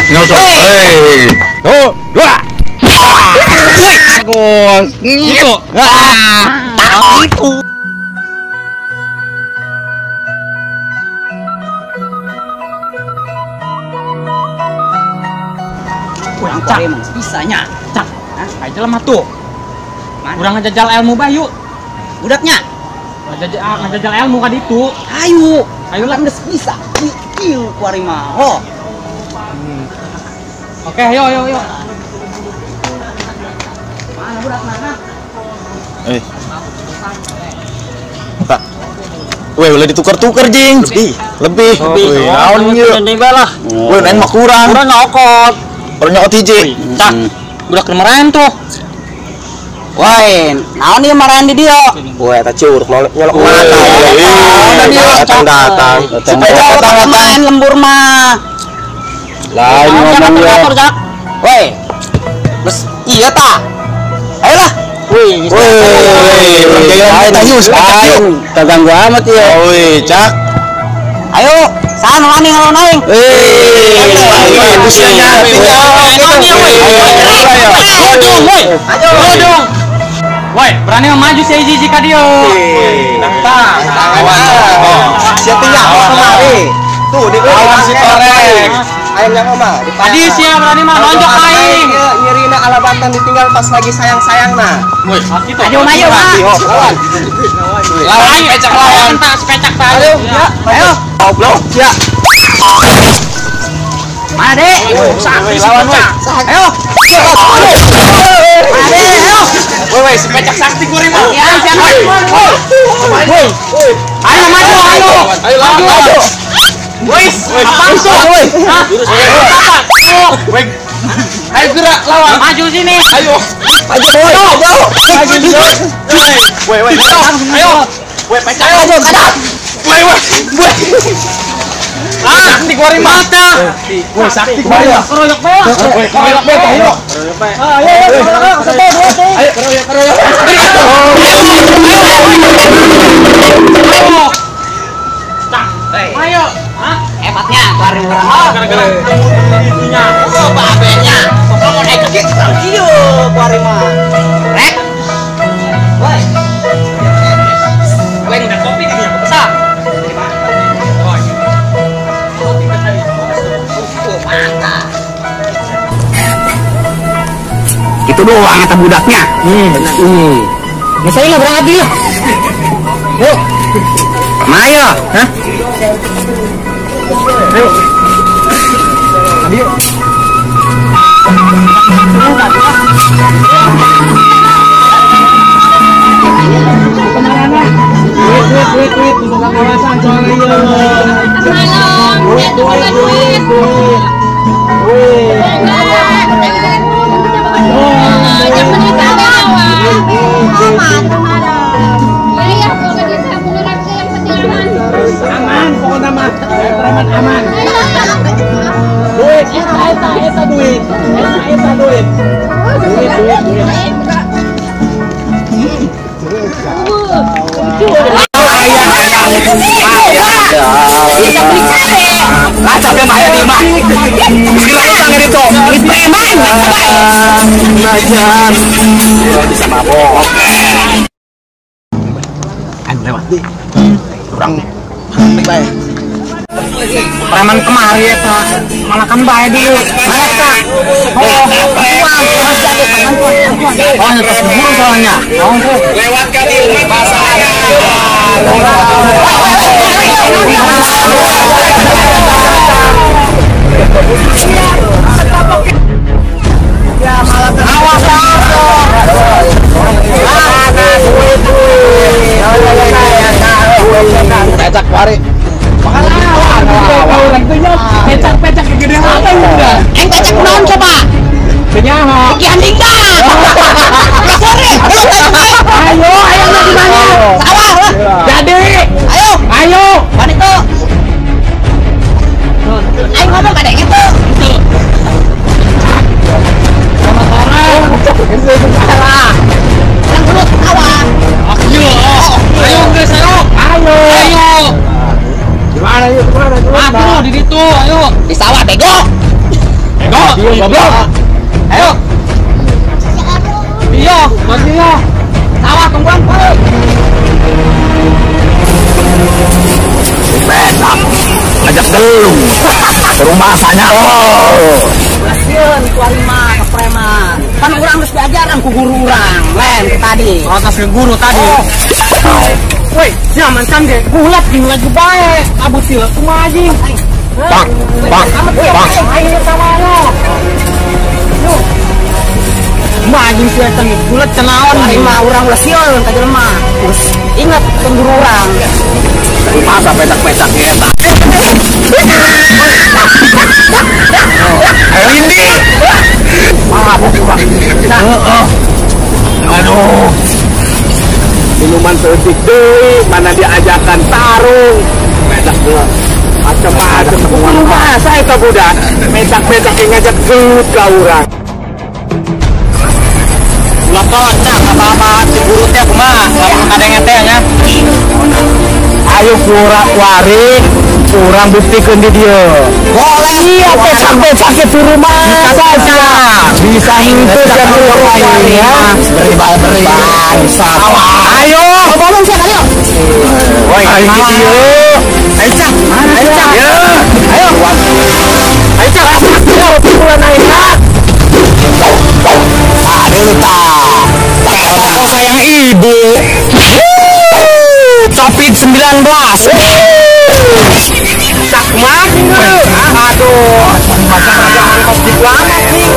Nyosok. Hei. 1, 2. Bagus. Gitu. Ah, itu. Kurang cak emang bisanya. Cak. Hah? Ayo lemah tuh. Kurang ngajajal ilmu bayu. Budaknya. Ngajajal ilmu kan itu. Ayo. Ayo lah geus bisa. Ieu kuari mah. Oh. Oke, ayo ayo ayo. Mana budak mana? Eh. Tak. Weh, boleh ditukar-tukar, jing. Lebih. Lebih. Weh, naon ieu? Lah. Weh, naon mah kurang. Kurang nyokot. Kurang nyokot hiji. Cak. Budak kemarin tuh. Woi, naon ieu marahan di dieu? Woi, eta curug nyolok mata. Datang datang. Supaya main lembur mah. Lain ngomong ya. Woi. Terus iya ta. Ayolah. Woi, woi, lain kaganggu amat ya. Woi, Cak. Ayo, sana wani ngelawan aing. Woi, usianya woi. Ayo dong. Woi, berani maju si hiji ka dieu. Nantang. Siapa yang kemari? Tuh, di lawan si Torek. Ayam yang mah. Tadi sia berani mah nonjok aing. Nyerina alabatan ditinggal pas lagi sayang-sayang nah. Woi, gitu. Ayo ayo mah. Lawan. Lawan pecak lawan tak pecak tak. Ayo, ya. Ayo. Goblok, ya. Mana dek? Lawan woi. Ayo. Mana dek? Ayo. Woi, woi, si pecak sakti kuring mah. Ya, siapa? Woi. Ayo maju, ayo. Ayo maju. Woi, apaan tuh? Woi. Hah? Apa? Woi. Ayo gerak lawan. Maju sini. Ayo. Maju, woi. Maju. Maju. Woi, woi. Ayo. Woi, pecak. Ayo, kadap. Woi, woi. Woi. Ah, sakti kuring mata. Woi, sakti kuring. Keroyok bae. Woi, keroyok bae, ayo. Ayo, ayo, ayo, satu, dua, tiga. Ayo, keroyok, keroyok. Ayo. Cak. Ayo. Hah? Hebatnya keluarin orang. Gara-gara itunya. Oh, babenya. Kamu naik ke kieu kuari mah. Rek. Woi. Gue udah kopi nih ya, besar. Itu doang kata budaknya. Nggak saya nggak berangkat dulu. Yuk. Mayo, hah? Ayo. Ayo. Duit, duit, duit, untuk kawasan soalnya. Malam, duit, duit, duit. Aman, pokoknya mah preman aman. Duit, eta, eta, eta duit, eta, eta duit, duit, duit, duit. Lacapnya mah aya di imah. Segala utang itu. Preman, bisa mabok. Anu lewat deh. Kurang bae. Preman kemari eta. Malakan bae di. Mereka. Oh, uang. Oh, terus diburu soalnya. Lewat kali masalahnya. Pecak pari. Pecak-pecak gede apa udah? Eng pecak naon coba? Kenyaho. Iki anjing dah. Sore. Ayo, ayo di mana? Sawah lah. Jadi. Ayo. Ayo. Mana itu? Ayo ngomong kada gitu. Sama orang. Salah. Yang perut sawah. Ayo. Ayo guys, ayo. Ayo. Ayo. Gimana yuk, gimana? Aku di situ, ayo. Di sawah bego. Bego, goblok. Ayo. Iya, maju ya. Sawah tungguan, Pak. Petak. Ngajak dulu. Ke rumah asanya. Oh. Sieun ku ari mah ka preman. Pan urang geus diajaran ku guru urang, lain tadi. Protes ke guru tadi. Woi, nyaman can ge. Gulat jeung laju bae. Abut sila kumaha anjing. Bang, bang, bang. Ayo sama lo. Mah anjing sia teh gulat cenaon Ari mah urang ulah sieun ka jelema. Terus ingat ke guru urang. Masa petak-petak eta. Ayo Indi. Mabuk urang. Aduh. Minuman seeutik deui, mana diajakan tarung. Petak geus. Macam-macam kudu bahasa eta budak. Petak-petak yang ngajak gelut ka urang. Ulah kocak apa-apa si guru teh kumaha? Lamun kadenge teh nya. Ayo kurang wari, kurang buktikeun di dieu. Boleh. Iya, pecak-pecak itu rumah saja. Bisa henteu sia kuring ya. Beri beri bangsa. Ayo, Ngomong sia ayo. Woi, ayo di dieu. Ayo cak, ayo cak. Ayo. Ayo cak. Ayo pukulan aing. Aduh ta. Kok sayang ibu. Covid-19. Cak mah aduh, jangan kos gitu amat nih.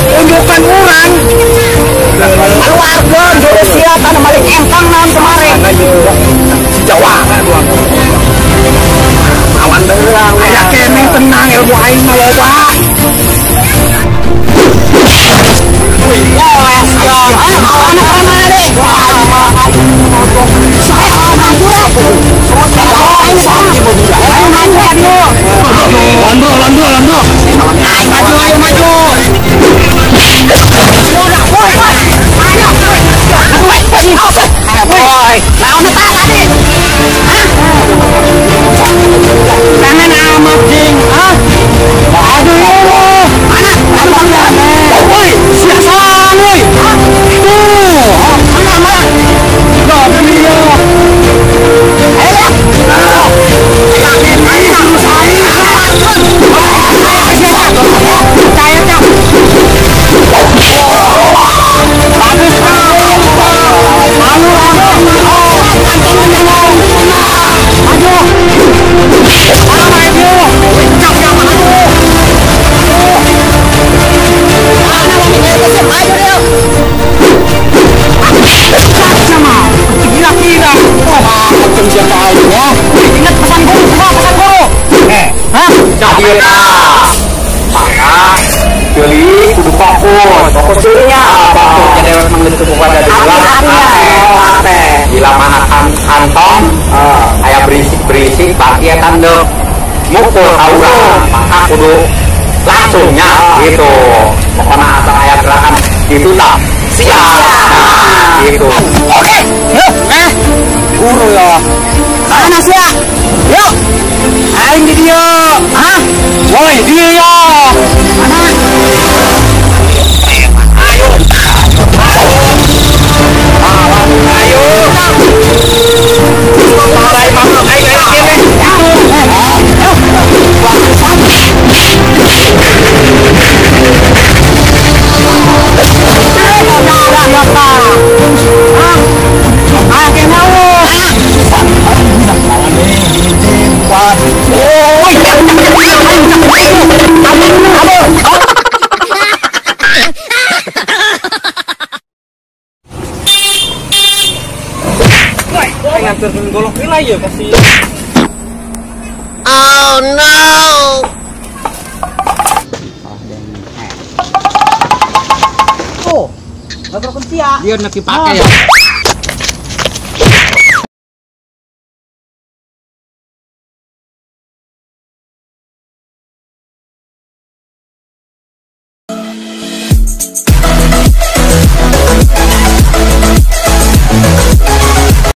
Tunjukkan urang. Keluarga juru siap anu balik empang naon kemarin. Si Jawa. Awan beurang. Aya keneh tenang ilmu aing mah loba. Wes yo. Ayo anak mana deh? Londo, londo, londo. Maju, ayo maju. Woi, lawan apa tadi? Hah? Kangen amat jing. Hah? Aduh. Mana? Mana? Woi, siasan woi. Tuh. Mana? Mana? Lah, iya. Ayo. Ingat pesan guru, pesan guru. Hah? Maka beli kudu fokus. Fokus dirinya apa? Jadi memang ditutup pada bila mana kantong aya berisik-berisik berarti eta ndek mukul ka urang. Maka kudu langsungnya gitu. Pokoknya asal aya gerakan gitu tak siap. Gitu. Oke. Yuk. Guru ya. Mana sih ya? Yuk. Aing di dieu. Hah? Woi, dieu ya. Mana? Ayo. Ayo. Nganterkeun golok heula ieu pasti. Oh no. Oh, ngobrolkeun sia. Dia nak dipake ya.